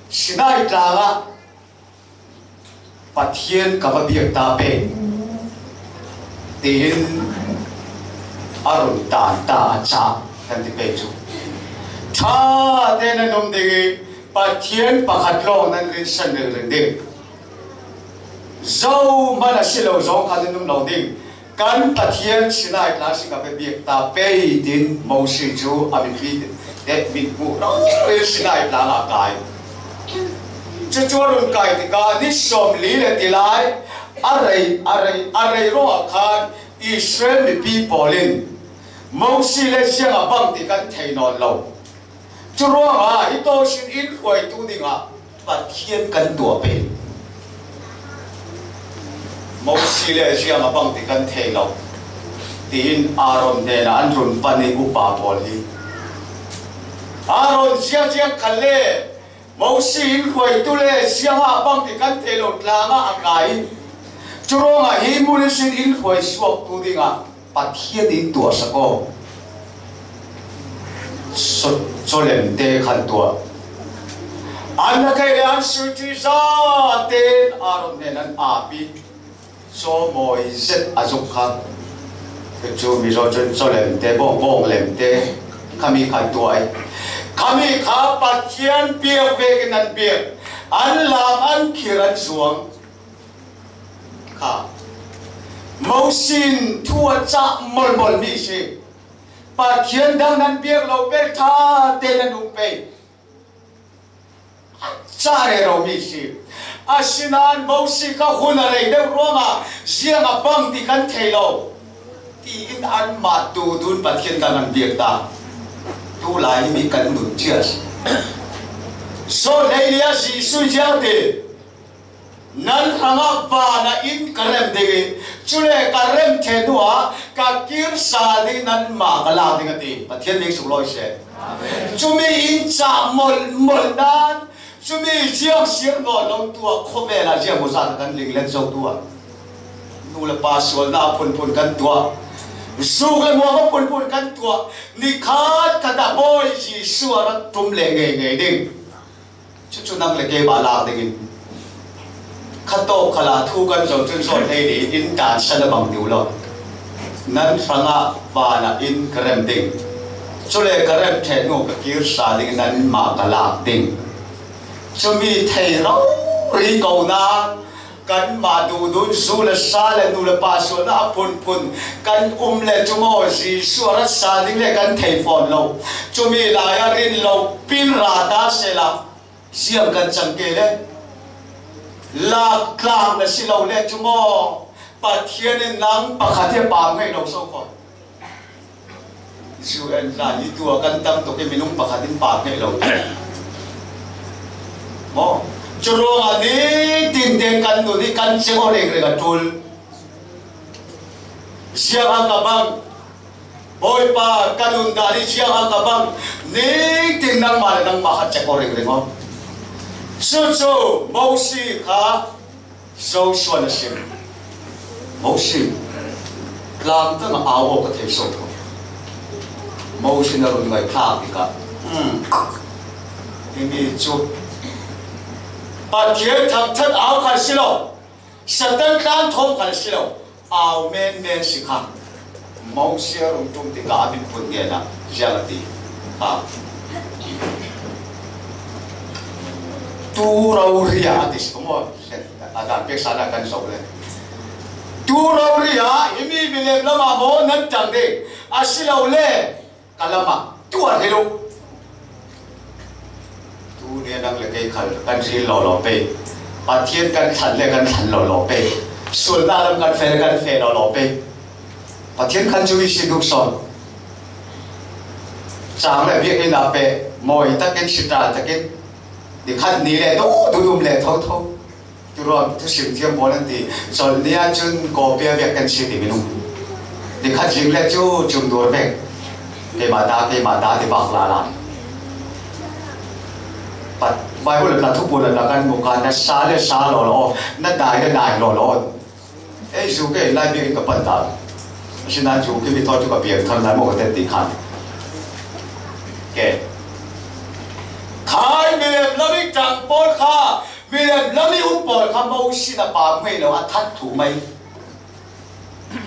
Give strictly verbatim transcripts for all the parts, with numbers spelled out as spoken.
Sinai tlangah Pathian ka va biak ta pei, tiin a run tan ta a chah kan ti pei chu. Ṭha te nan um ding i Pathian pakhat lawng nan rinsan ringring ding. Zo man a si lo zawng khan nan um lo ding. Kan Pathian Sinai tlang si ka va biak ta pei, tiin Mosi chu a mipi te min hmuh rori Sinai tlangah a kai. Cucu a run kai tikah ni sawmli le ti lai a rei, a rei, a rei ruangah khan Israel mipi pawl in Mosi le ziang a bang ti kan thei nawn lo. Curuangah hi tawh sin in hruaitu dingah Pathian kan tuah pei. Mosi le ziang a bang ti kan thei lo, tiin Aaron hnenah an run pan i upa pawl hi. Aaron ziaziang khan le Mosi in hruaitu le ziang a bang ti kan thei lo tlangah a kai. Curuangah hi mun in sin in hruai suaktu dingah Pathian in tuahsak aw. Caw-, cawlemte khan tuah. An na kei le an suiti zaten Aaron hnen an api. Caw mawi zet a zuk kha. Cucu Mizo cun cawlemte, bawng, bawnglemte khami khan tuah i. Khami kha Pathian piak vekin an piak. An lam, an khir, an zuang. Kha. Mosi in thu a cah molmol mi si. Pathian dang nan biak lo pei, ṭha te nan um pei. A cah rero mi si. Asinain Mosi kha hun a rei deuh ruangah ziang a bang ti kan thei lo, tiin anmah duhdun Pathian dang an biak ta. Tulai hi mi kan nun cia si. Saw leili a Jesuh ziang ti. Nan hrangah van ah inn ka rem ding i, cule ka rem ṭheh hnuah ka kir sal ding, nanmah ka lak ding, a ti. Pathian min sunglawi seh. Amen. Cumi in cah molh, molh nan, cumi ziang sir nawn lo tu ah, khawvel ah ziang maw zat kan ling let zo tu ah, nu le pa sualna a phunphun kan tuah, zuk le muam a phunphun kan tuah, ni khat khat ah Bawi Jesuh a rak ṭum leh ngeingei ding. Cucu nang le keimah lak dingin khatawk khalah thu kan zoh cun zawt hlei ding in dansan a bang deuh lo. Nan hrangah van ah inn ka rem ding. Cule ka rem ṭheh hnu ka kir sal ding, nanmah ka lak ding. Cumi thei rori ko nan, kanmah duhdun zu le sa le nu le pa sualna a phunphun kan um le cu maw, Jesuh a rat sal ding le kan thei fawn lo. Cumi lai a rin lo pin ra ta sehla, ziang kan cang ke le, lak tlak na si lo le cu maw, Pathian in nang pakhat hi a pam ngei lo so ko. U N tla hi tu a kan tam tuk i minung pakhat in pam ngei lo. Maw? Curuangah nitin te kan nun i kan cek aw ringring a ṭul. Ziang a ka bang, Bawipa, ka nun dan hi ziang a ka bang, nitin nangmah le nangmah kha cek aw ringring aw. Cucu Mosi kha Joshua na sim. Mosi, tlang tangah au aw ka thei so ko. Mosi na run ngaih thlak tikah, hmm, himi cu Pathian thangṭhat au khan si lo, Satan tlang thawm khan si lo, au menmen si kha. Mosi a rung ṭum tikah a mitphun hnenah ziang a ti. Ha. Tu rori ah a ti si ko maw? A dan pek san ah kan zoh le. Tu rori ah himi milem lamah maw nan ṭang ding? A si lo le ka lamah tuar hi lo. Tuni a nang le kei khal kan ril lawlaw pei. Pathian kan thlan le kan thlan lawlaw pei. Sualnak lam kan feh le kan feh lawlaw pei. Pathian khan cu i si duk sawn. Cang le biakinn ah peh mawi takin, si ṭal takin, nikhat ni le dawh dudum le thotho. Curuang thusim thiam pawl an ti, Cawlni ah cun kawpi a biak kan si ti minung. Nikhat zing le cu cumdur vek. Keimah ta, keimah ta ti bak lala. Pat, Bible la thupuan la kan mu ka, na sa le sa lawlaw, na dai le dai lawlaw. Ei, zu ke lai biak in ka pan ta. Asinain zu ke mi thaw cu ka piang thar lai maw ka tet ti khan. Ke. Khai milem lam i ṭang pawl Mosi na pam ngei lo a that thu mai.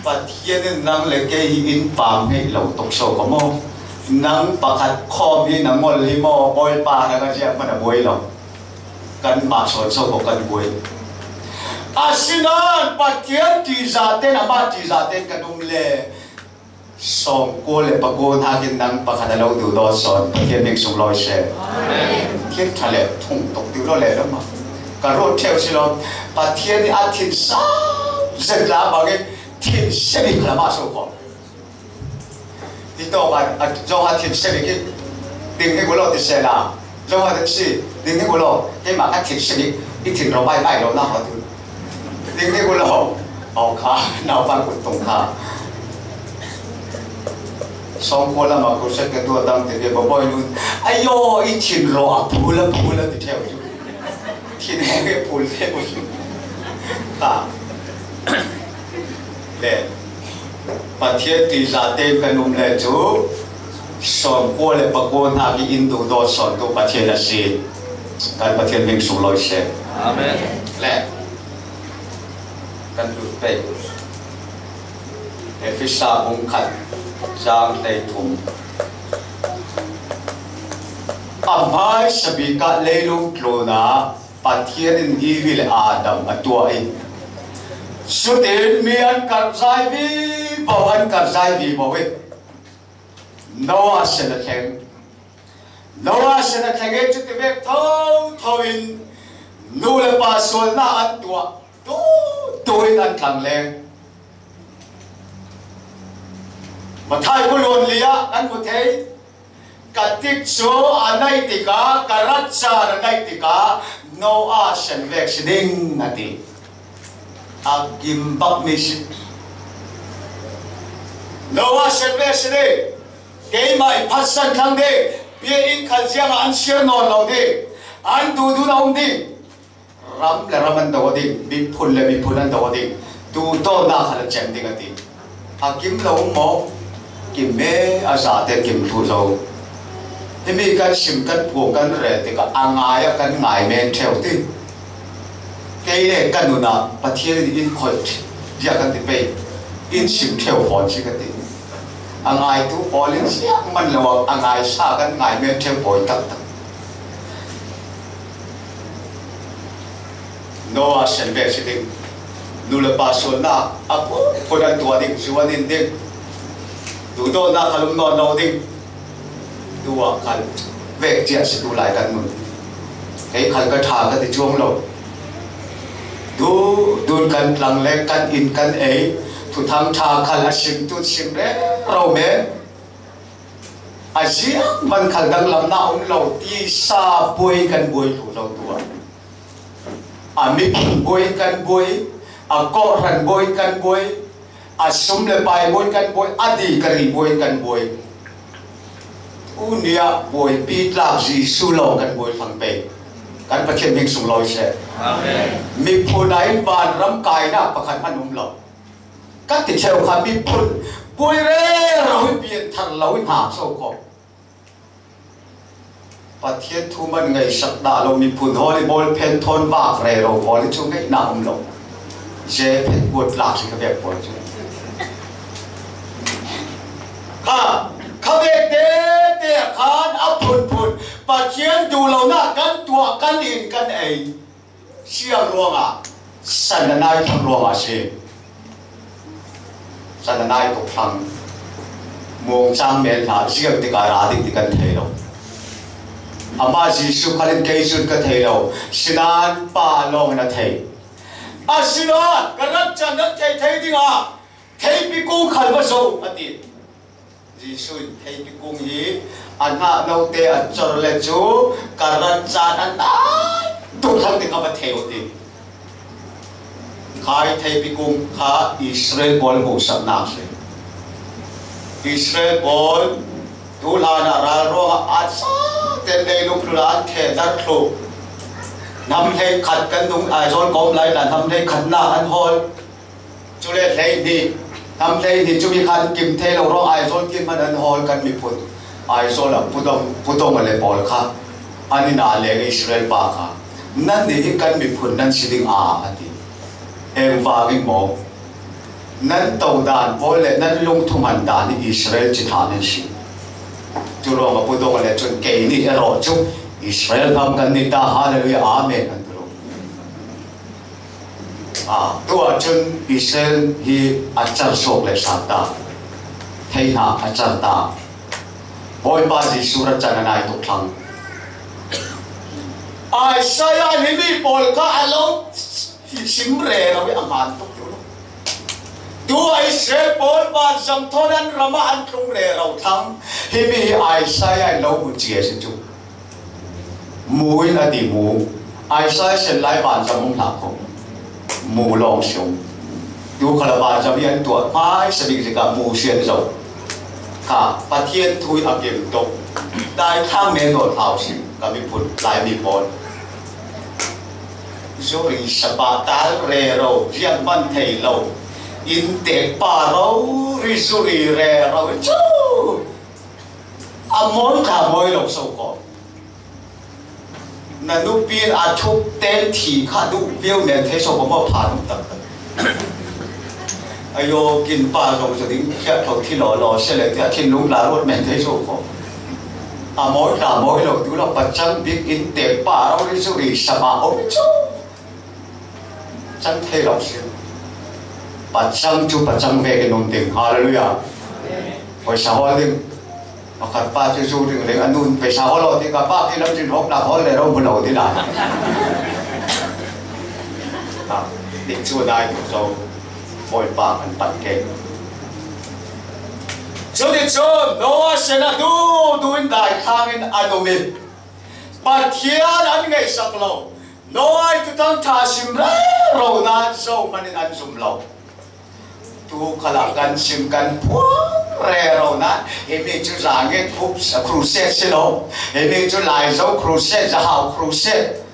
Pathian in nang le kei hi in pam ngei lo tok so ko maw? Nang pakhat khawm hi na ngol hi maw? Bawipa na ka ziak man a buai lo. Kan mah sawn so ko kan buai. Asinain Pathian ṭihzahte in, amah ṭihzahte in kan um le sawmkua le pakua hnakin nang pakhat a lo duhdawt sawn, Pathian hming sunglawi seh. Amen. Thil ṭha le thung tok ding lo le lo mah. Ka ruat ṭheu si lo. Pathian nih a thin sau zet la bangin thin se bik kha la mah so ko. Hi tawk a, a zawng a thin se bik hi. Ding hi ko lo ti se la. Zawng a thin si. Ding hi ko lo. Keimah ka thin se bik. I thin rawh bai bai lo na haw tu. Ding ding u lo. Aw kha, naupan kut tung kha. Sawngkaw lamah crusade ka tuah dang te ve, Bawipa nun. Ayo, i thin rawh a phul a phul a ti ṭheu. Thin he ve phul te u. Kha. Le. Pathian ṭihzahte kan um le chu sawmkua le pakua hnakin in duhdawt sawntu Pathian a si. Kan Pathian hming sunglawi seh. Amen. Le. Kan lut pei. Efesa bung khat chang hleithum. A hmaisa bikah leilung tlunah Pathian in Evi le Adam a tuah i, cutin mi an karhzai vivo, an karhzai vivo i, Noah sen a thleng. Noah sen a thleng i cuti vek thotho in nu le pa sualna an tuah. Tu, tu in an tlang leng. Mathai bung hluan li ah kan hmu thei. Ka tik cu a naih tikah, ka ratchan a naih tikah, Noah sen vek si ding a ti. A kim bak mi si. Noah sen vek si ding. Keimah i phatsan thlang ding. Bia inn khat ziangah an siar nawn lo ding. An duhduh a um ding. Ram le ram an do ding, miphun le miphun an do ding, duhdawtna khat a cem ding a ti. A kim lo maw? Kim me a zate kim thlu zo. Himi kan sim, kan phuang, kan rel tikah a ngai ah kan ngai men ṭheu ti. Kei le ka nunah Pathian in in khoih bia kan ti pei. In sim ṭheu fawn si ka ti. A ngaitu pawl in ziah man lo a, a ngaisa kan ngai men ṭheu pawi taktak. Noah sen vek si ding. Nu le pa sualnak a phunphun an tuah ding, zu an in ding. Duhdawtnak kha um nawn lo ding. Tu ah khan vek cia si tu lai kan nun. Kei khal ka ṭha ka ti cuang lo. Tu, tun kan tlang le kan in kan ei. Thuthang ṭha khal a sim tu sim rero men. A ziang man khal danglamna um lo tisa buai kan buai thlu lo tu ah. A miphun buai kan buai, a kawhhran buai kan buai, a sum le pai buai kan buai, a di ka ri buai kan buai. Tuni ah buaipi tlak Jesuh lawng kan buai thlang pei. Kan Pathian hming sunglawi seh. Amen. Miphun ah in vanram kaina pakhat hman um lo. Ka ti ṭheu kha miphun buai rero hi pian thar lo hi hna so ko. Pathian thu man ngeisak dah lo miphun hawl i ball pen thawn vak rero hawl i cu ngeihnak um lo. Ze phet buat lak si ka vek pawl cu. Kha, kha vek tete khan a phunphun Pathian duh lo nak kan tuah kan in kan ei. Siang ruangah, san a nai thang ruangah si. San a nai tuk thang. Muang cang men hlah, ziam tikah ra ding ti kan thei lo. Amah Jesuh khal in kei cun ka thei lo. Sinan pa lawng in a thei. Asinain ka ratcan nan thei thei dingah theipi kung khal va zoh, a ti. Jesuh in theipi kung hi a hnah note a cor le cu ka ratcan a nai tuk thang ti kha va thei u ti. Khai theipi kung kha Israel pawl hmuhsaknak si. Israel pawl tu hlan ah ral ruangah a cate leilung tlun ah an thehdarh thluh. Hnam hleikhat kan dung Aizawl ka um lai hna hnam hleikhatnak an hawl. Cule hleihnih, hnam hleihnih cu mi khan kim thei lo ruang Aizawl khin hmanh an hawl kan miphun. Aizawl ah Pudong, Pudong a le pawl kha an inn ah leng Israel pa kha, "Nannih hi kan miphun nan si ding a," a ti. Eng vang in maw? Nan to dan pawl le nan lungthum han dan hi Israel ci tha nan si. Cu ruang a pudong le cun kei nih erawh cu Israel hnam kan ni ta, Hallelujah, Amen an ti lo. Ah, tu ah cun Israel hi a car suak le sa ta, theihnak a car ta. Bawipa Jesuh rat can a nai tuk thlang. Isaiah nih mi pawl kha a lo sim rero i a hmaan tuk tu lo. Tu ah Israel pawl vanzam thawn an ram ah an tlung rero thlang. Himi hi Isaiah in lo hmu cia si cu. Mu in a ti mu. Isaiah sen lai vanzam um hlah kho. Mu lawng si um. Tu khala vanzam hi an tuah hmaisa bik zik ah mu si an zo. Kha Pathian thu hi a kim tuk. Dai thang men dawt hlau si ka miphun Laimi pawl. Zuri sapa tal rero, rian man thei lo. In tek pa ro, ri zuri rero. Cu a mawi ta mawi lo so ko. Na nupi in a thup ten thi kha duh viau men thei so ko maw pha duh tak tak. Ayo, kin pa zong sa ding khiat tho thi law law se le, tia thinlung la ruat men thei so ko. A mawi ta mawi lo, tu lo, pacang bik in tek pa ro, ri zuri sapa om cu. Cang thei lo si. Pacang cu pacang vekin um ding. Hallelujah. Pawisa hawl ding. Pakhat pa cu zu ringring a nun pawisa hawl lo ding. Ka pa khi lam cin hawk nak hawl le ro hmu lo ding lai. Ha, dik cu nai tuk zo. Bawipa kan pan ke. Cuticun Noah sen a duhduh in dai thlang in an um i Pathian an ngeihsak lo. Noah ih Thuthang ṭha sim rero nain zohman in an zum lo. Tu khalah kan sim kan phuang rero nain himi cu zangit crusade si lo. Himi cu Laizo crusade, Zahau crusade,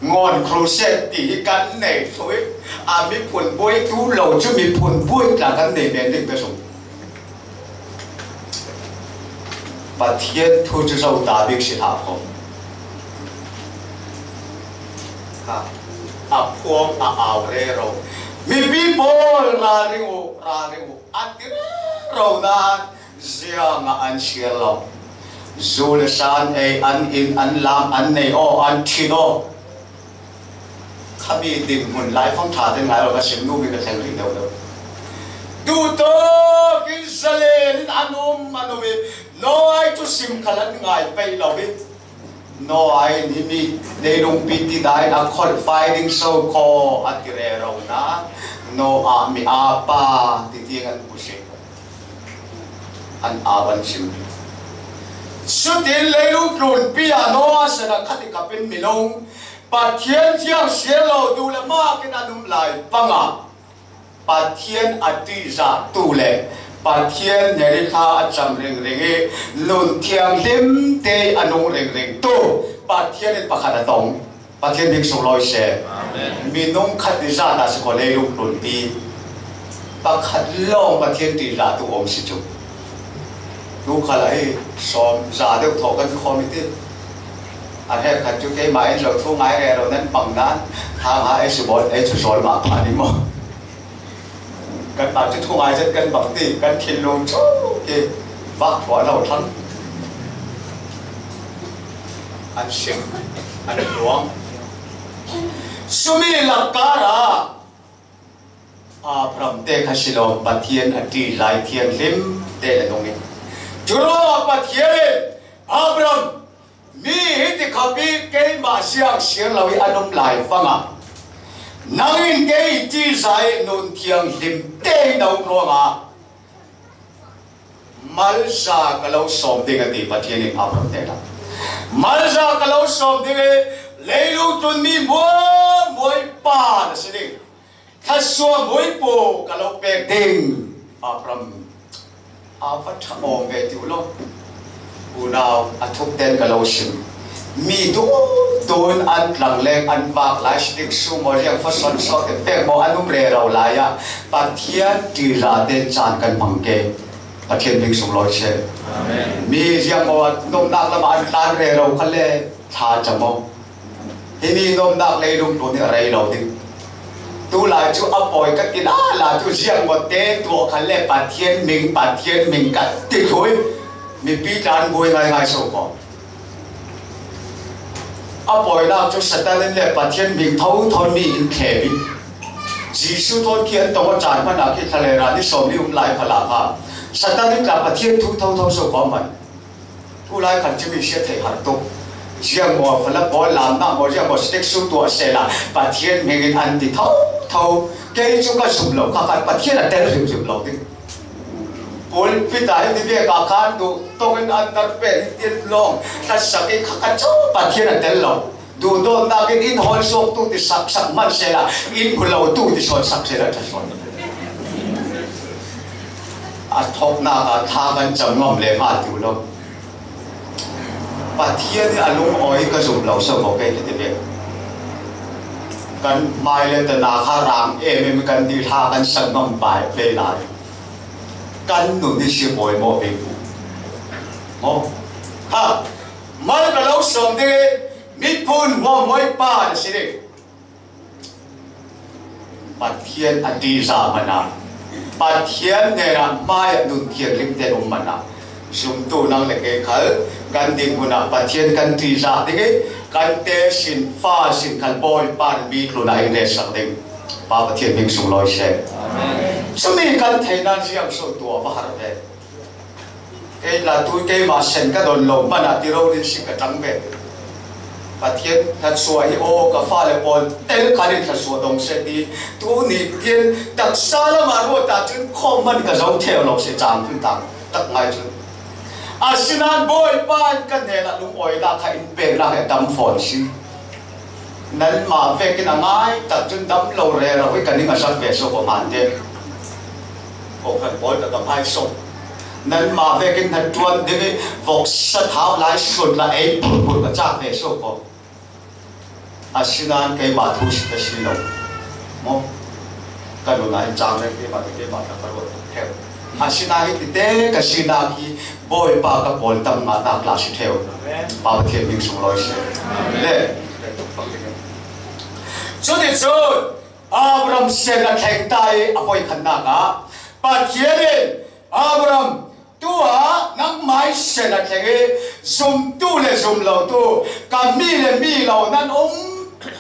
Ngawn crusade ti hi kan nei thluh i a miphun buai tu lo cu miphun buai tla kan nei men ding ka zumh. Pathian thu cu zo ta bik si hlah ko. Ha. A phuang a au rero. Mipi pawl ralring uh, ralring uh, an ti rero nain ziangah an siar lo. Zu le san ei an in, an lam an nei aw, an thin aw. Khami dinhmun laifang ṭha te ngai lo ka sim nu mi ka thleng rih deuh deuh. Duhtawk in zalen in an um, an um i Noah ih thusim khal an ngai pei lo i Noah in himi leilungpi tidai in a kholh fai ding so khaw a ti rero nain Noah mi a pa ti tiang an hmu si. An au an sim. Cutin leilung tlunpi ah Noah sen a khat i kap in minung Pathian ziang siar lo duh le mak in an um lai pangah Pathian a ṭihzahtu le Pathian hnen i thla a cam ringring i nun thianghlim te a nung ringringtu Pathian in pakhat a tong. Pathian hming sunglawi seh. Amen. Minung khat i zat a si ko leilung tlunpi pakhat lawng Pathian ṭihzahtu a um si cu. Tu khalah hi sawm za deuh thawh kan khawm i ti. A hrekkhat cu keimah in zo thu ngai rero nan pang nan thang ha ei cu bawl ei cu zawl mah phan i maw? Kan pa cu thungai zet kan bang ti, kan thinlung cu ki vak thluah lo thlang. An sim, an luang. Sumi lakkar ah Abraham te kha si lo, Pathian a ṭih lai thianghlim te le nung in. Curuangah Pathian in Abraham, mi hi ti khap i keimah siang siar lo i an um lai fangah nang in kei i ṭihzah i nun thianghlim te na um ruangah malza ka lo sawm ding a ti Pathian in Abraham te la. Malza ka lo sawm ding i leilung tlun mi mualmual pa na si ding. Thluasuah muipu ka lo pek ding. Abraham a va ṭha awm ve ti uh law. Unau a thuk ten ka lo sim. Mi duhtun an tlangleng an vak lai si ding sumo riang fason sawh te pek maw an um rero lai ah Pathian ṭihzah te caan kan hmang ke. Pathian hming sunglawi seh. Amen. Mi riang maw a nomnak lamah an tlan rero kha le thla cam maw? Himi nomnak leilung tlun hi a rei lo ding. Tulai chu a pawi ka ti lala chu ziangmawte tuah khan le Pathian hming, Pathian hming ka ti thui. Mipi tlan buai ngaingai so kawm. A pawinak chu Satan in le Pathian hming thotho ni in thlem in. Jesu thawn khi an tong a chan hmanah khi thlalera ni sawmli um lai khalah kha Satan in tla Pathian thu thotho so kawm man. Tulai khan chimi sia thei har tuk. Ziang maw fala pawl lamna maw ziang maw stek su tuah sela Pathian hmingin an ti thotho. Kei chu ka zum lo kha khan Pathian a tel rimrim lo ding. Pulpit ah hiti vek a khan duh tawkin an tar pen hitin lawng ka sak i kha ka chu Pathian a tel lo. Duhdawtnakin in hawl suaktu ti sak sak man sela in hmu lotu ti sawn sak sela ṭha sawn. A thawknak ah thla kan cam ngam le mah tu lo. Pathian in a lungawi ka zum lo so kei ka ti ve. Kan hmai le tana kha rang em em kan ti thla kan sak ngam pai ve lai. Kan nun ni si mawi maw ve bu. Maw? Ha! Mal ka lo sawm ding e, miphun maw mawi pa na si ding. Pathian a ṭihzah mana, Pathian nena hmaiah nun thianghlimte um mana, zumtu nang le kei khal kan dinhmunah Pathian kan ṭihzah ding i, kan te sin, fa sin khal Bawipa mi tlunah in retsak ding. Pa Pathian hming sunglawi se. Amen. Chumi kan theihna ziang so tua va har ve. Kei la tu keimah sen ka dawn lo hmanah ti rori si ka ṭang ve. Pathian thluachuah hi aw ka fale pawl tel khalin thluachuah dong se ti. Tuni tian taksa lamah ruat ah cun khawm hman ka zo theu lo se cang tun tak tak ngai cun. Asinain Bawipa in ka hnenah lungawinak kha in peknak he dam fawn si. Nanmah vekin a ngai tak cun dam lo rero hi ka ning a zak ve so kawm hman te. Kawhkhat pawl ka ka hmai so. Nanmah vekin hnaṭuan ding i voksa thau lai sun la ei phurphur ka chak ve so kawm. Asinain keimah thu si ka si lo. Maw? Ka nunah in cang reng keimah te keimah ta ka ruat ṭheu. Asinain hiti te ka sinak hi Bawipa ka pawl tam ngahnak la si ṭheu. Amen. Pa Pathian hming sunglawi se. Amen. Le. Cuticun Abraham sen a thleng ta i a voikhatnak ah Pathian in Abraham, tuah nangmai sen a thleng i zumtu le zumlotu ka mi le mi lo nan um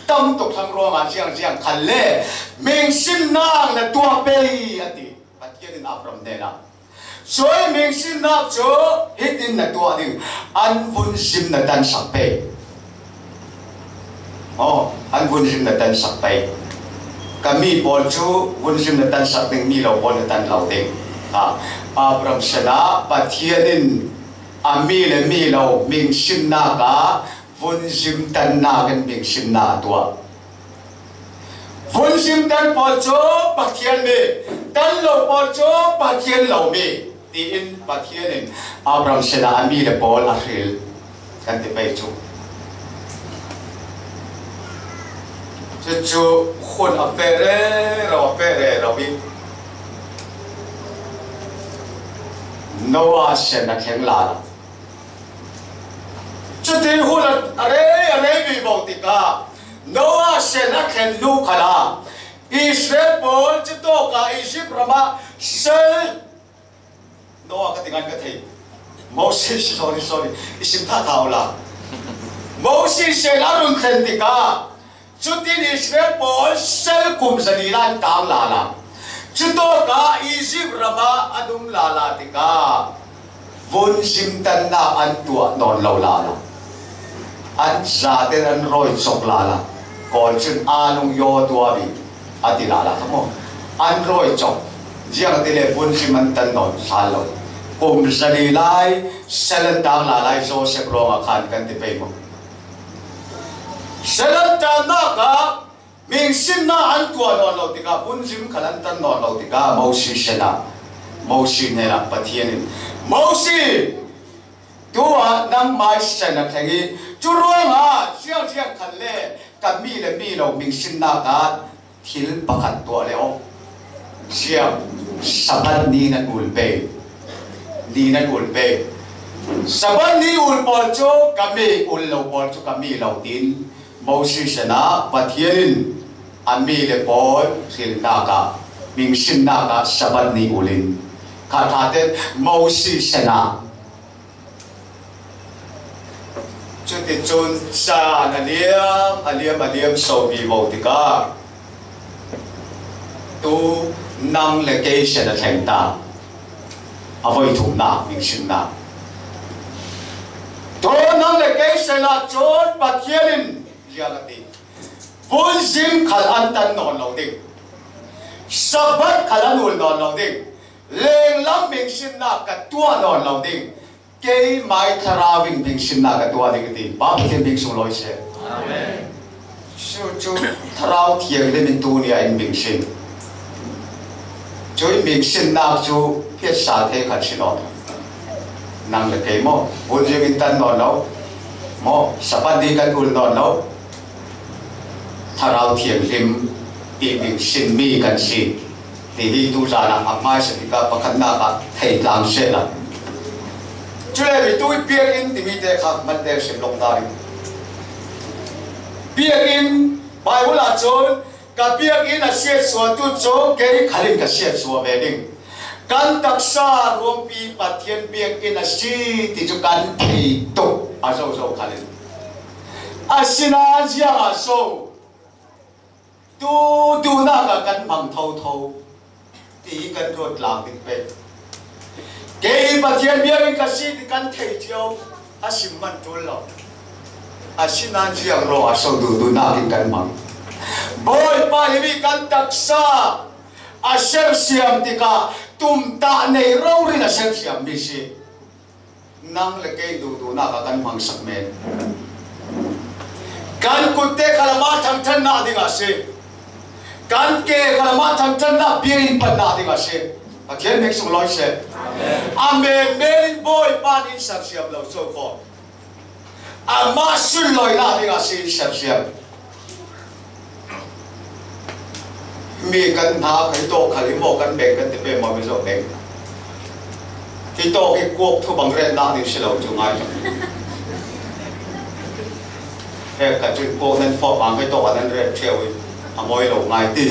tam tuk thlang ruangah ziangziang khal le hmingsinnak na tuah pei a ti. Pathian in Abraham hnenah cui hmingsinnak cu hitin na tuah ding, an vunzim na tansak pei. Aw, an vunzim na tansak pei. Ka mi pawl cu vunzim na tansak ding, mi lo pawl na tan lo ding. Ha, Abraham sinah Pathian in a mi le mi lo hmingsinnak ah vunzim tannak in hmingsinnak a tuah. Vunzim tan pawl cu Pathian mi, tan lo pawl cu Pathian lo mi, tiin Pathian in Abraham sinah a mi le pawl a hril kan ti pei cu. Cucu hun a feh rero, a feh rero i Noah sen a thleng lala. Cuti hun a rei, a rei vivo tikah Noah sen a thlen hnu khalah Israel pawl cutawkah Egypt ramah sel, Noah ka ti ngan ka thei. Moses, sorry, sorry. I sim thah thah awla. Moses sen a run thlen tikah cutin Israel pawl sel kum zali lan tang lala. Cutawkah Egypt ramah an um lala tikah vunzim tannak an tuah nawn lo lala. An zaten an rawi cawk lala. Kawl cun a lung yaw tuah bik a ti lala kha maw? An rawi cawk. Ziangahtile vunzim an tan nawn sal lo. Kum zali lai sel an tang lalai Joseph ruangah khan kan ti pei maw? Sel an tannak ah hmingsinnak an tuah nawn lo tikah, vunzim khal an tan nawn lo tikah, Mosi sinah, Mosi hnenah Pathian in, Mosi, tuah nangmai sen a thleng i, cu ruangah ziangziang khal le ka mi le mi lo hmingsinnak ah thil pakhat tuah le aw. Ziang, Sabbath ni nan ul pei. Ni nan ul pei. Sabbath ni ul pawl cu ka mi, ul lo pawl cu ka mi lo, tiin Moses sinah Pathian in A mi le pawl hrilhnakah, mingsinnakah Sabbath ni ulin kha ṭha ten Moses en a. Cuticun caan a liam, a liam, a liam so vivo tikah tu nang le kei sen a thleng ta. A voi thumnak, mingsinnak. Tu nang le kei sen ah cun Pathian in ziang a ti. Vunzim khal an tan nawn lo ding. Sabbath khal an ul nawn lo ding. Lenglam mingsinnak ka tuah nawn lo ding. Keimah thlarau in mingsinnak ka tuah ding, a ti. Pa Pathian hming sunglawi seh. Amen. Cu cu Thlarau Thianghlim in tuni ah in mingsin. Cuih mingsinnak cu phiatsa thei khat si nawn. Nang le kei maw? Vunzim in tan nawn lo. Maw? Sabbath ni kan ul nawn lo. Thlarau Thianghlim ih mingsinmi kan si. Ti hi tuzan ah a hmaisa tikah pakhatnak ah thei tlang sehla. Cule mi tu ih biakinn timi te kha hman te sim lawng ta ding. Biakinn, Baibal ah cun, ka biakinn a siatsuahtu cu kei khal in ka siatsuah ve ding. Kan taksa ruangpi Pathian biakinn a si ti cu kan thei tuk a zozo khal in. Asinain ziangah so tu duhnak ah kan hmang thotho ti kan ruat tlang ding pei. Kei hi Pathian biakinn ka si ti kan thei cio a sim man ṭul lo. Asinain ziang ruangah so duhduhnak in kan hmang? Bawipa hi mi kan taksa a sersiam tikah tumtah nei rori in a sersiammi si. Nang le kei duhduhnak ah kan hmangsak men. Kan kutte khal amah thangṭhatnak dingah a si. Kan ke khal amah thangṭhatnak biakinn pannak dingah a si. Pathian hming sunglawi seh. Amen. A menmen in Bawipa nih in sersiam lo so fawn. Amah sunlawinak dingah a si in sersiam. Mi kan hna kha hi tawk khal hi maw, kan beng kan ti pei maw, mi zawh beng. Hi tawk hi kuak thu bang retnak ding si lo cu ngai. He ka cun kuak nan fawh bang hi tawk a nan ret ṭheu hi a mawi lo ngai ti.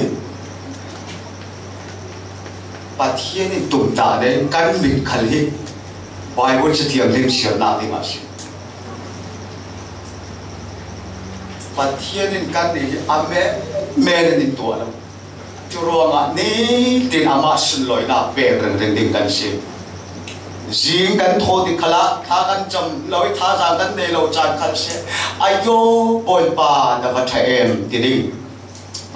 Pathian in tumtah nen kan mit khal hi Baibal Cathiang lim siarnak dingah a si. Pathian in kan nih hi a men, men in tuah lo. Cu ruangah nitin amah sunlawinak pek ringring ding kan si. Zing kan thawh tik khalah thla kan cam lo i thazaang kan nei lo caan khal si. Ayo, Bawipa, na va ṭha em ti ding.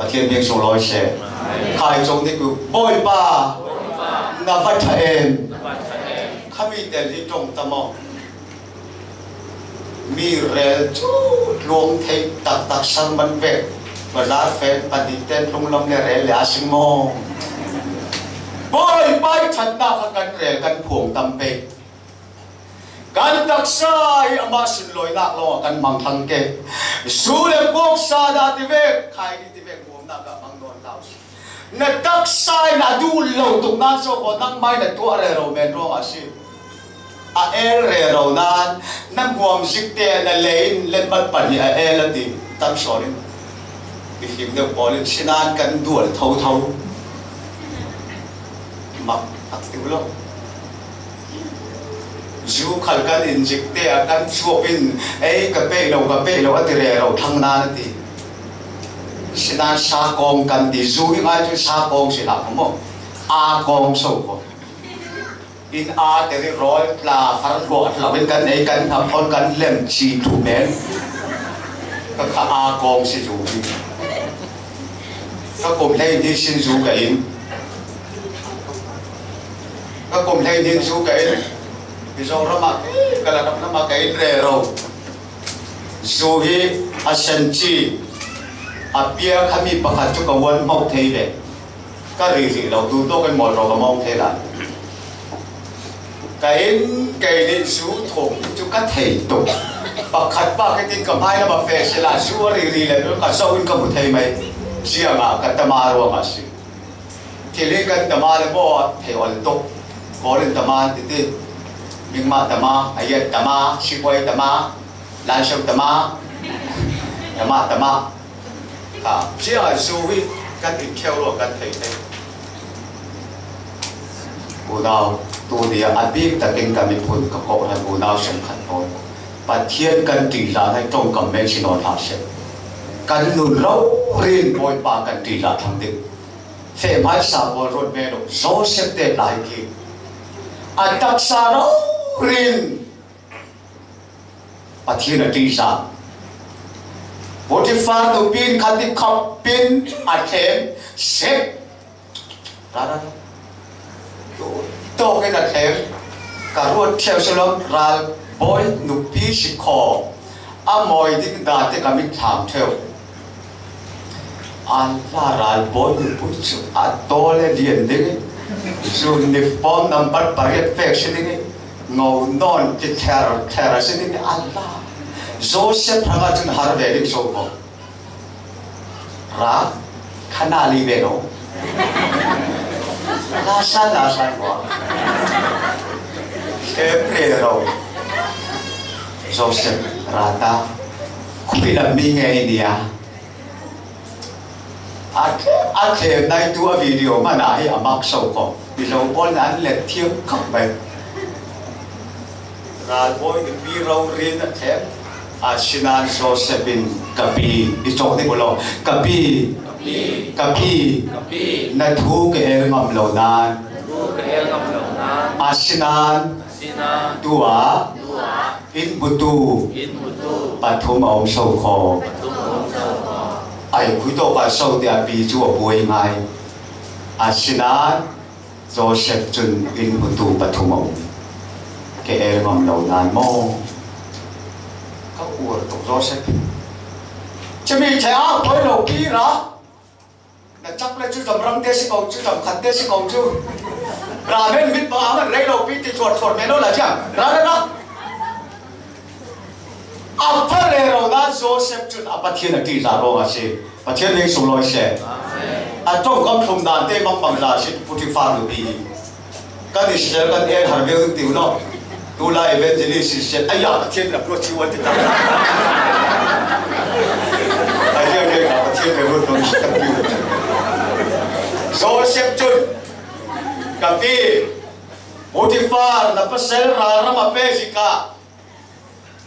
Pathian hming sunglawi seh. Khai cawng dik uh, Bawipa, na va ṭha em. Khami tel hi ṭong ta maw? Mi rel cu tluang thei taktak sermon vek, bazar fen pahnih ten tlunglam le rel le a sing maw? Bawipa ih ṭhatnak kha kan rel kan phuang tam pei. Kan taksa hi amah sunlawinak lawngah kan hmang thlang ke. Zu le kuak sa dah ti vek, khai ni ti vek, muamnak ah hmang nawn hlah usih. Na taksa in a duh lo tuk nan so ko, nangmah in na tuah rero men ruangah a si. A el rero nan, na hmuam zik te na lei in letmat pahnih a el a ti. Tam sawn in, mifim deuh pawl in sinan kan dual thotho. Mak a ti lo. Zu khal kan in zik te ah kan chuap in, ei, ka peih lo, ka peih lo, a ti rero thlang nan a ti. Sinan sakawng kan ti, zu i ngai cu sakawng si hlah ko maw? A kawng so ko. In a te ri rawl tla far hluah hlo in kan ei, kan hnam thawn kan lem chi thu men. Ka kha a kawng si zu hi. Ka kum hleihnih sin zu ka in. Ka kum hleihnih zu ka in. Mizoram ah, ka la ram lam ah ka in rero. Zu hi a sen ci, a pia khami pakhat cu ka uan hmawk thei ve. Ka riri lo, tu tawk in mawl ro ka mawng thei lai. Ka in, kei nih zu thawng cu ka thei tuk. Pakhat pa ka tin ka hmai lam a feh si lai, zu a riri le ka zoh in ka hmu thei mai. Ziangah ka tama ruangah si. Thil hi kan tama le maw a thei ol tuk. Kawl in tama an ti ti. Mingmah tama, a yat tama, sipuai tama, lanseu tama, tama, tama. Cia zu hi kan in kheu lo kan thei thei. Unau, tuni a bik takin ka miphun ka kawh han unau sem khat tawn. Pathian kan ṭihzah lai ṭawngkam men si nawn hlah seh. Kan nun raurin Bawipa kan ṭihzah thlang ding. Fehmai sa pawl ruat men uh Joseph te lai khi a taksa raurin Pathian a ṭihzah. Potifar nupi in khat i khap in a thlem sek. Ra, ra, ra. Tawkin a thlem. Ka ruat ṭheu si lo, ralbawi nupi si khaw. A mawi ding dante ka mit thlam ṭheu. A la, ralbawi nupi chu a tawl e lian ding i. Uniform number pariat pek si ding i. Ngo nawn ti thler thler si ding i. A la. Joseph hrangah chun har ve ding so ko. Ra, khana li ve lo. La san, la san ko. Khem re lo. Joseph, ra ta. Khui lam mi nge i nia. A, a thlem nai tu a video hmana hi a mak so ko. Mizo pawl na an let thiam khawp mai. Ralbawi nupi raurin a thlem. Asinan Joseph in ka pi, i chawk ding u lo. Ka pi, ka pi, na thu ka el ngam lo nan. Asinan tua in butu pathum a om so khaw. Ai, khui tawk a so te a pi chu a buai ngai. Asinan Joseph chun in butu pathum a um. Ka el ngam lo nan maw? Ka uar tuk Joseph. Chumi thei a poi lo pi ra. Na chak le chu zam rang te si ko chu, zam khat te si ko chu. Ra men mit ba a man rei lo pi ti thuat thuat men lo la chiang. Ra, ra, ra. A pha rero nan Joseph chun a Pathian a ṭihzah ruangah si. Pathian min sung lawi se. A ṭawngkam thlum dante mangbang la si Potifar nupi hi. Kan Israel kan en har viau ding ti u lo. Tulai evangelist Israel. Ai ya, Pathian na pro chi wan ti ta. Ai ya, ke ka Pathian ke wan dong si ta pi u. Joseph chun. Ka pi. Potifar na pasal ra ram a pe si ka.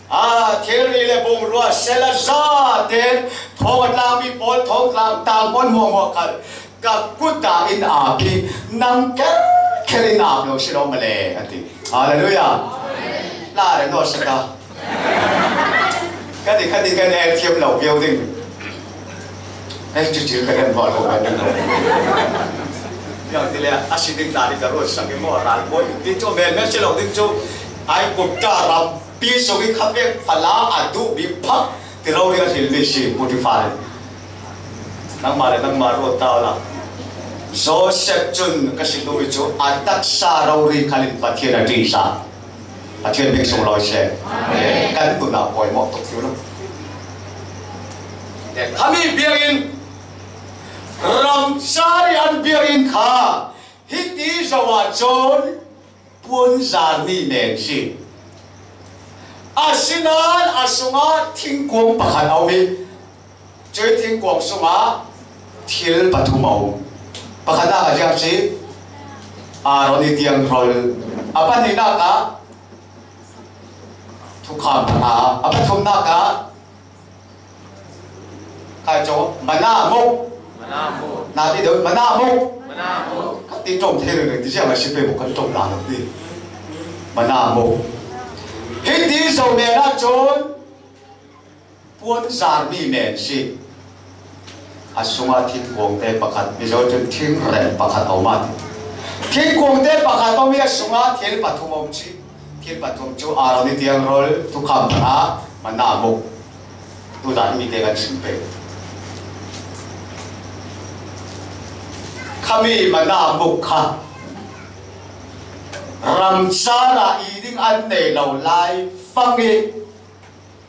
A, thil ri le bung rua sela za ten, thawng a tlang mi pawl, thawng tlang, tang pawl muang muang kal. Ka kuta in a pi, nang ker, ker in a lo si lo ma le, a ti. Hallelujah. La le no sa ka. Ka ti, ka ti, ka ne thiam lo viau ding. Hei, chu chu ka kan bol ko kan lo. Yang ti le, a si ding ta ni ka ro sa ke mo ra ko. Ti chu mel mel si lo ding chu. Ai ko ta ram. Pi so ki kha vek fala a duh bik phak ti rori a hril mi si Potifar. Nangmah le nangmah ruat ta la. Joseph chun ka si duh mi chu a taksa rori khalin Pathian a ṭihzah. Pathian bik sung lawi se. Kan tuna poimawh tuk fiu lo. Khami biangin ramchari an biangin kha hiti zo ah chun puanzar mi men si. Asinan a sungah thingkuang pakhat a um hi. Cui thingkuang sungah thil pathum a um. Pakhatnak a ziang si Aaron i tiang rol. A pahnihnak ah thukham pakhat. A pathumnak ah Kai co, mana muk. Mana muk. Na ti deuh, mana muk. Mana muk. Ka ti ṭawm thei reng reng ti ziang a si pe buk kan ṭawm la lo ti. Mana muk. Hih ti zo men ah cun puanzar mi men si. A sungah thingkuang te pakhat, Mizo cun thingrem pakhat a um ah ti. Thingkuang te pakhat a um i a sungah thil pathum a um si. Thil pathum cu Aaron i tiang rol, thukham pakhat, mana muk. Tuzan mite kan sim pei. Khami mana muk kha ramsar ah i ding an nei lo lai fang i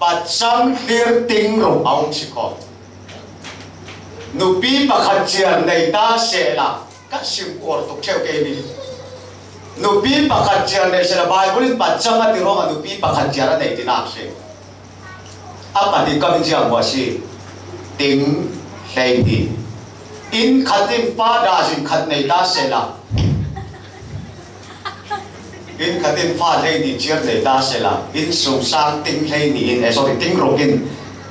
pacang hlir ting ruk a um si ko. Nupi pakhat ciar nei ta sehla ka sim uar tuk ṭheu kei mi. Nupi pakhat ciar nei sehla Baibal in pacang a ti ruangah nupi pakhat ciar a nei tinak si. A pahnih kam in ziang maw a si? Ting Hleihnih. Inn khat in fa dazin khat nei ta sela. Inn khat in fa hleihnih ciar nei ta sela. Inn sung sang ting hleihnih in, eh, sorry, ting ruk in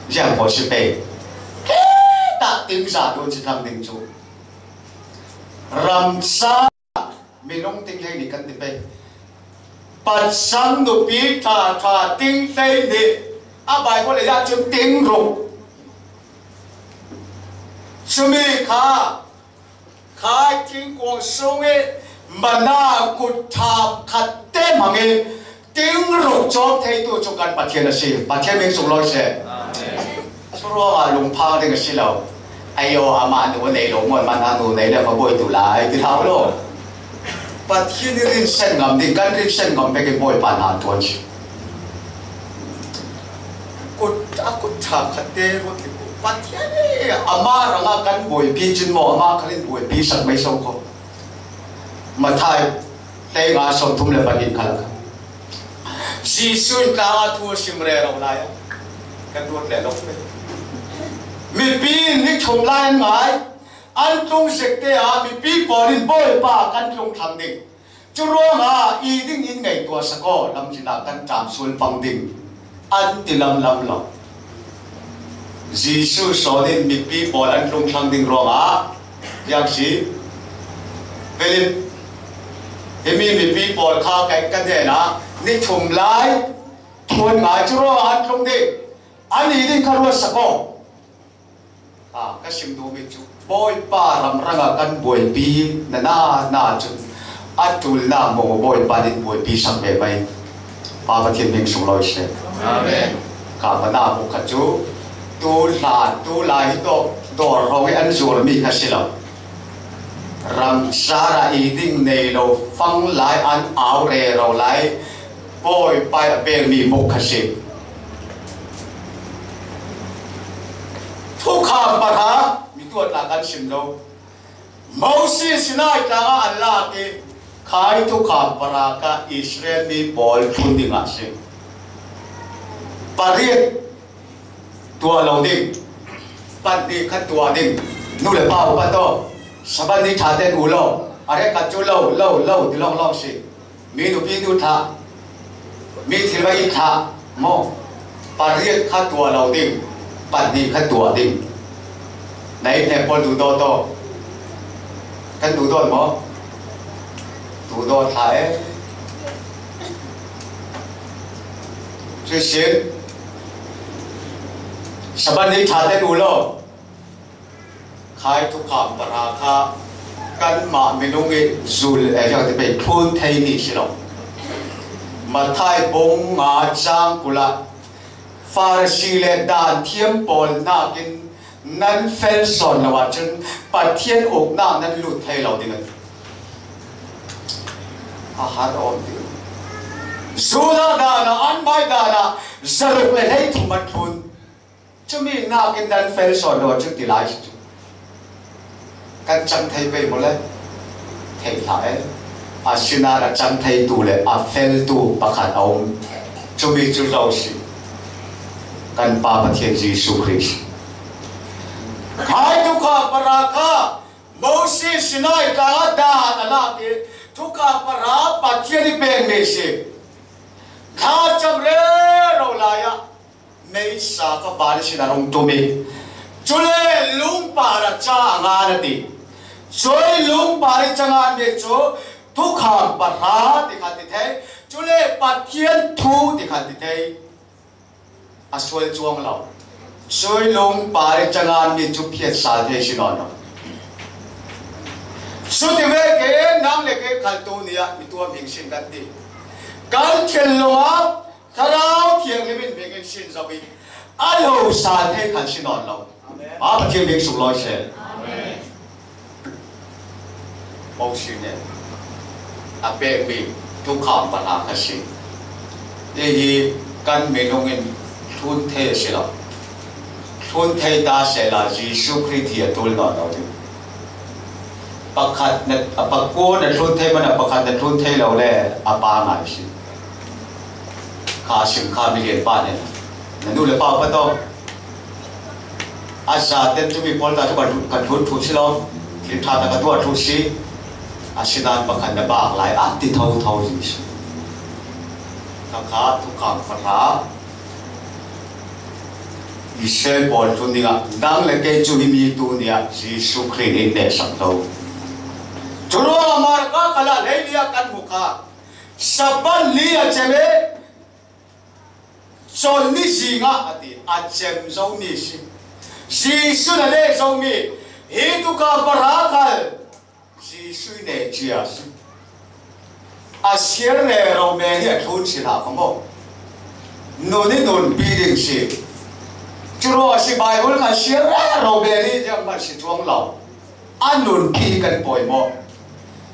ziang pawh si pei. Khitah ting za dun si thlang ding cu. Ramsa minung ting hleihnih kan ti pei. Patsang nupi ṭha ṭha ting hleihnih. A Baibal ah cun ting ruk. Cumi kha, khai thingkung sung i mana kut ṭha khat te hmang i ting ruk cawm theitu cu kan Pathian a si. Pathian min sunglawi seh. Amen. Curuangah lungphang ding a si lo. Ayo, amah nu a nei lo maw, amah nu nei le va buai tu lai, ti hlah u law. Pathian i rinsan ngam ding, kan rinsan ngam vekin Bawipa hna a ṭuan si. Kut, a kut ṭha khat te ruat i Pathian i amah rangah kan buaipi cin maw, amah khal in buaipi sak mai so ko. Matthai hleinga sawmthum le pahnih khal kha. Jesuh in tlangah thu a sim rero lai ah kan ruat le lo. Mipi in ni thum lai an ngai, an tlung zek te ah mipi pawl in Bawipa kan tlung thlang ding. Curuangah i ding in ngaihtuah sak aw, lamzin ah kan ṭam sual pang ding, an ti lamlam lo. Jesuh sawn in mipi pawl an tlung thlang ding ruangah, ziang si, Philip, himi mipi pawl kha kan, kan hnenah ni thum lai thu an ngai, curuangah an tlung ding, an i ding kha ruat sak aw. A, ka sim duhmi cu Bawipa ram rangah kan buaipi na na na cun a ṭulnak maw Bawipa nih buaipi sak ve mai. Pa Pathian min sunglawi seh. Amen. Ka mana bu kha cu tu hlan, tu lai hi tawk dawr hrawng i an zuarmi kha si lo. Ramsar ah i ding nei lo fang lai an au rero lai Bawipa i a pekmi muk kha si. Thukham pahra mi tuat la kan sim lo. Moses Sinai tlangah an lak i khai thukham pahra kha Israel mi pawl thlun dingah si. Pariat tuah lo ding, pahnih kha tuah ding, nu le pa upa tawh, Sabbath ni ṭha ten u law, a rek khat cu lo, lo, lo, ti lawnglawng si. Mi nupi tu thlah, mi thil va it thlah maw? Pariat kha tuah lo ding, pahnih kha tuah ding. Na it hnek pawl duhdawt aw. Kan duhdawt maw? Duhdawt hlah e. Cuih sin, Sabbath ni ṭha ten u law, khai thukham pahra kha kanmah minung i zul, eh, ziang ti pei, thlun theimi si lo. Matthai bung nga cang kul ah Farasi le daan thiam pawl nakin nan fel sawn lo ahcun Pathian uknak nan lut thei lo ding a ti. A har awm ti. Judah daan ah, an mai daan ah zaruk le hleithum an thlun. Cumi nakin nan fel sawn lo cu ti lai si cu. Kan cang thei pei maw le? Thei hlah e. Asinain a cang theitu le a feltu pakhat a um. Cumi cu zo si. Kan Pa Pathian Jesuh Khrih si. Khai thukham pahra kha Moses Sinai tlangah daan a lak i thukham pahra Pathian i pekmi si. Thlacam rero lai ah meisa kha van ihsin a rung tum i, cule lungpar ah ca a ngan a ti. Cui lungpar i ca nganmi cu thukham pahra ti kha ti thei, cule Pathian thu ti kha ti thei. A sual cuang lo. Cui lungpar i ca nganmi cu phiat sal thei si nawn lo. Cuti vekin nang le kei khal tu ni ah mi tuahming sin kan ti. Kan thinlung ah Thlarau Thianghlim in bik in sin zo i a lo sal thei khan si nawn lo. Amen. Pa Pathian bik sunglawi seh. Amen. Moses nih a pekmi thukham pahra kha si. Hihi kan minung in thlun thei a si lo. Thlun thei ta sehla Jesuh Khrih hi a ṭul nawn lo ding. Pakhat na, a pakua na thlun thei man a pakhat na thlun thei lo le a pa ngai si. Kha sim kha milian pa nih na nu le pa upa tawh A zaten tumi pawl ta chu ka lut, ka lut thu si lo. Thil ṭha ta ka tuah thu si. A sinan pakhat na bak lai a ti thotho Jesuh. Kha kha thukham pahra Israel pawl thu dingah nang le kei chu hi mi tu nia Jesuh Khrih in nehsak lo. Churuangah Marka khalah leilia kan hmu kha. Sabbath ni a cem e. Chawlhni zingah a ti, a cem zo mi si. Jesuh na leh zo mi. Hi tukham pahra khal Jesuh i neh cia si. A siar rero meng hi a thlun si hlah kha maw. Nun i nunpi ding si. Churuangah si Bible kha siar rero meng hi ziang man si chuang lo. A nunpi kan pawimawh.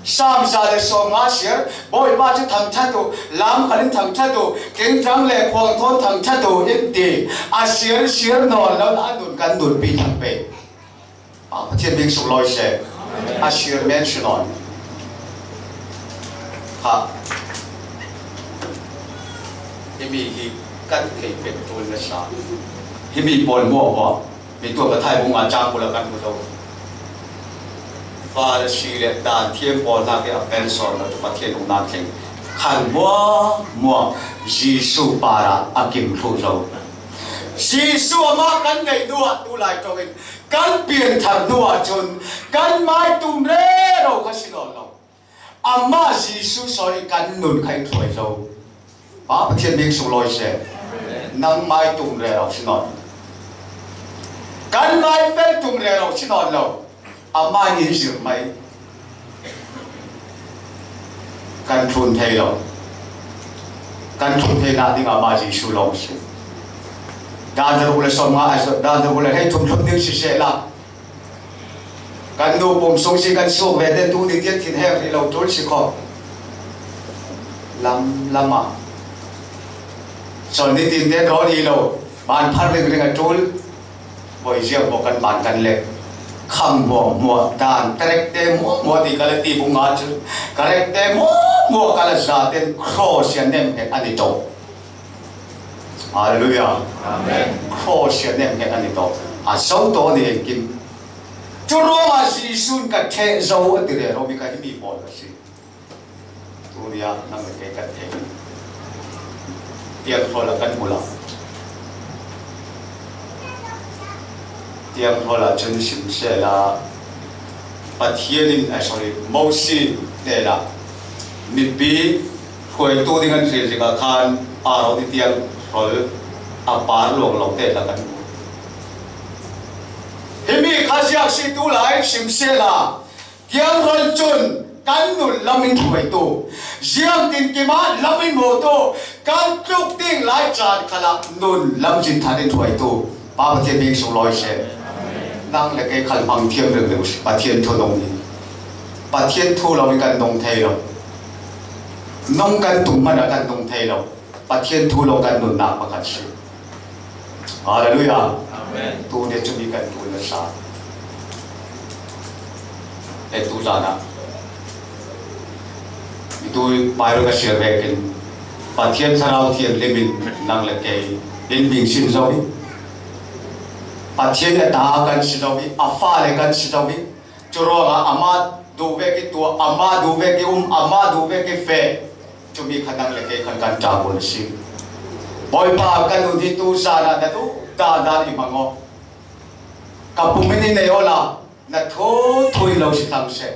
Sam za le sawmnga siar, Bawipa chu thangṭhat uh, lam khalin thangṭhat uh, tlingtlang le khuangthawn thangṭhat uh in ti. A siar siar nawn lo a nun kan nunpi thang pei. A Pathian bing suk lawi se. A siar men si nawn. Ha. Himi hi kan thei pek tul na sa. Himi pawl muah muah. Mi tua ka thai bunga chang kula kan hmu lo. Pharisi le dan thiam pawl hna ke a pensawn lo Pathian umnak tling. Khan muah muah Jesuh para a kim thluh zo. Jesuh amah kan neih hnuah tulai ṭongin kan pianthar hnuah cun kan mai tum rero kha si nawn lo. Amah Jesuh sawi kan nun kha in hruai zo. Pa Pathian bing sung lawi se. Nang mai tum rero si nawn. Kan mai fel tum rero si nawn lo. Amah in zir mai. Kan thlun thei lo. Kan thlun thei na ding amah Jesuh lawng si. Dan zaruk le sawmnga, dan zaruk le hei thum thlun ding si seh la. Kan nu pum sung si kan suak ve te tu ni tian thin hek rih lo tul si kho. Lam lama. Chawlhni tin te rawl i lo. Ban phar ring ring a tul. Voi ziam bo kan ban kan lek. Kham muah muah dan terek te muah muah ti ka le ti bunga chu. Ka rek te muah muah ka le za ten cross ya nem het ani to. Hallelujah. Amen. Cross ya nem het ani to. A zo to ni engkim. Churuangah Jesuh in ka theh zo a ti rero mi ka hi mi pawl ka si. Tunia nang le kei kan thei. Tiang hrawla kan hmu lo. Tiang hrawla cun sim sehla Pathian in, ah, sorry, Mosi hnenah mipi hruaitu ding an hril tikah khan Aaron i tiang hrawl a par luang lo te la kan hmu. Himi kha ziak si tu lai sim sehla tiang hrawl cun kan nun lam in hruaitu, ziangtin kimah lam in hmutu, kan tluk ding lai caan khalah nun lam zin than in hruaitu, Pa Pathian bing sung lawi seh. Nang le kei khal hmang thiam ringring si, Pathian thu nung hi. Pathian thu lo in kan nung thei lo. Nung kan tum hmanah kan nung thei lo. Pathian thu lo kan nunnak pakhat si. Hallelujah. Amen. Tu nih cumi kan tu na sa. Eh, tu zana. Itu Bible ka share vekin Pathian Thlarau Thianghlim in nang le kei in bing sin zo hi. Pathian a ta kan si zo hi, a fale kan si zo hi. Curuangah amah duh vek i tuah, amah duh vek i um, amah duh vek i feh. Cumi kha nang le kei khan kan ṭah bul a si. Bawipa, ka nun hi tu zan ah na duh dan dan i hmang aw. Ka pum in i nei awla na thu thu in lo si thlang seh.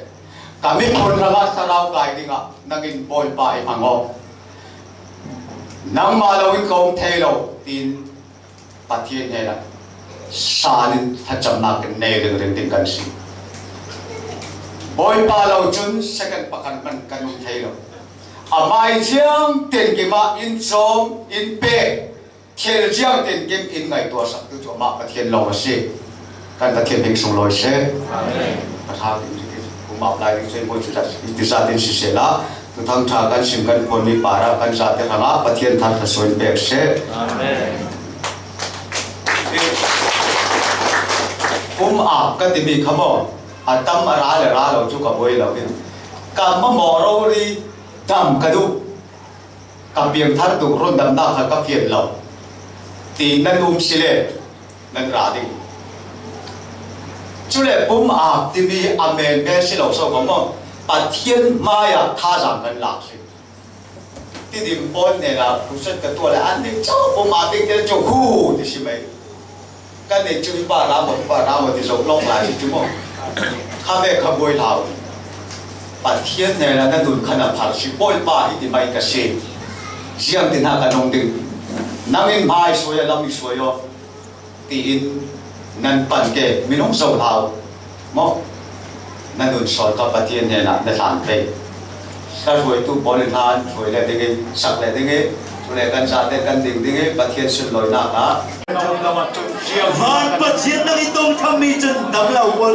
Ka miphun hrangah thlarau kai dingah nang in Bawipa i hmang aw. Nangmah lo in ka um thei lo, tiin Pathian hnenah san in thlacamnak kan nei ringring ding kan si. Bawipa lo cun second pakhat hmanh kan um thei lo. Amah in ziangtin kimah in cawm, in pek, thil ziangtin kim in ngaihtuahsaktu cu amah Pathian lawng a si. Kan Pathian bing sung lawi seh. Amen. Ka ṭha in kum ap lai ding cu in hmuh cu zat, in ti zat in si sehla, Thuthang ṭha kan sim kan phuanmi parah kan zate hrangah Pathian thar thluasuah in pek seh. Amen. Kum ap ka timi kha maw, a tam a ra le ra lo cu ka buai lo in, ka mamawh rori dam ka duh, ka piangthar tuk rundamnak kha ka fian lo, ti nan um si le nan ra ding. Cule pum ak timi a menmen si lo so kong maw, Pathian hmaiah thazaang kan lak si. Tidim pawl hnenah crusade ka tuah le an ning cau pum ak ding tel cu hu ti si mai. Kan nei cu hi pa ra maw, hi pa ra maw ti zoh lawng lai si cu maw. Kha ve kha buai hlau. Pathian hnenah na nun khan a phar si, Bawipa hiti mai ka si. Ziang ti hna ka nung ding. Nang in hmai suai a lam i suai aw. Tiin nan pan ke minung zo hlau maw? Na nun sawn kha Pathian hnenah na hlan pei. Ka hruaitu pawl in hlan hruai le ding i, sak le ding i, cule kan zate kan ding ding i, Pathian sunlawinak ah. Van Pathian nang i tong thammi cun dam lo pawl.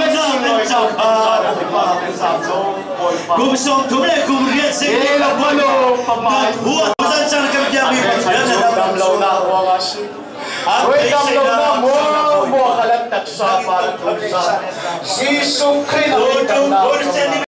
Dam lo nan cak kha. Kum sawmthum le kum riat zing lo pawl. Nan huat zan can kan piakmi Pathian na dam lo. Voi dam lo na mual mual khalat taksa pa tu sa. Jesuh Khrih na dam lo.